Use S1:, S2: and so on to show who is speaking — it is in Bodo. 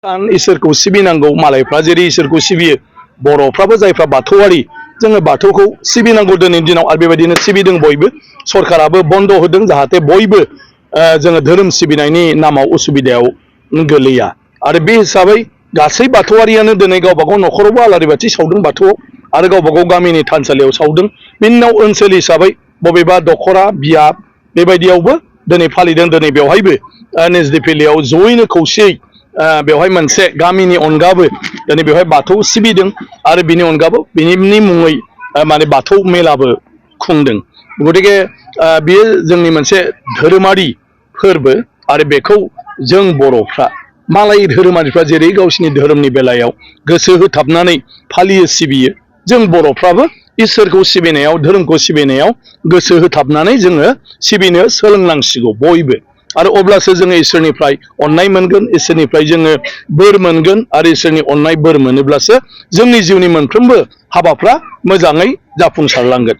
S1: इसोरखौ सिबिनांगौ मालायफ्रा जेरै इसोरखौ सिबियो बर'फ्राबो जायफ्रा बाथौआरि जोङो बाथौखौ सिबिनांगौ दिनैनि दिनाव आरो बेबायदिनो सिबिदों बयबो सरकाराबो बन्द होदों जाहाथे बयबो जोङो धोरोम सिबिनायनि नामाव उसुबिदायाव गोलैया आरो बे हिसाबै गासै बाथौआरियानो दिनै गावबा गाव न'खरावबो आलारि बाथि सावदों बाथौआव आरो गावबा गाव गामिनि थानसालियाव सावदों बिनि उनाव ओनसोल हिसाबै बबेबा दखरा बिया बेबायदियावबो दिनै फालिदों दिनै बेवहायबो NSDPLआव जयैनो खौसेयै बेवहाय मोनसे गामिनि अनगाबो दिनै बेवहाय बाथौ सिबिदों आरो बिनि अनगाबो बिनि मुङै माने बाथौ मेलाबो खुंदों गतिके बेयो जोंनि मोनसे धोरोमारि फोरबो आरो बेखौ जों बर'फ्रा मालाय धोरोमारिफ्रा जेरै गावसिनि धोरोमनि बेलायाव गोसो होथाबनानै फालियो सिबियो जों बर'फ्राबो इसोरखौ सिबिनायाव धोरोमखौ सिबिनायाव गोसो होथाबनानै जोङो सिबिनो सोलोंनांसिगौ बयबो आरो अब्लासो जोङो इसोरनिफ्राय अननाय मोनगोन इसोरनिफ्राय जोङो बोर मोनगोन आरो इसोरनि अननाय बोर मोनोब्लासो जोंनि जिउनि मोनफ्रोमबो हाबाफ्रा मोजाङै जाफुंसारलांगोन।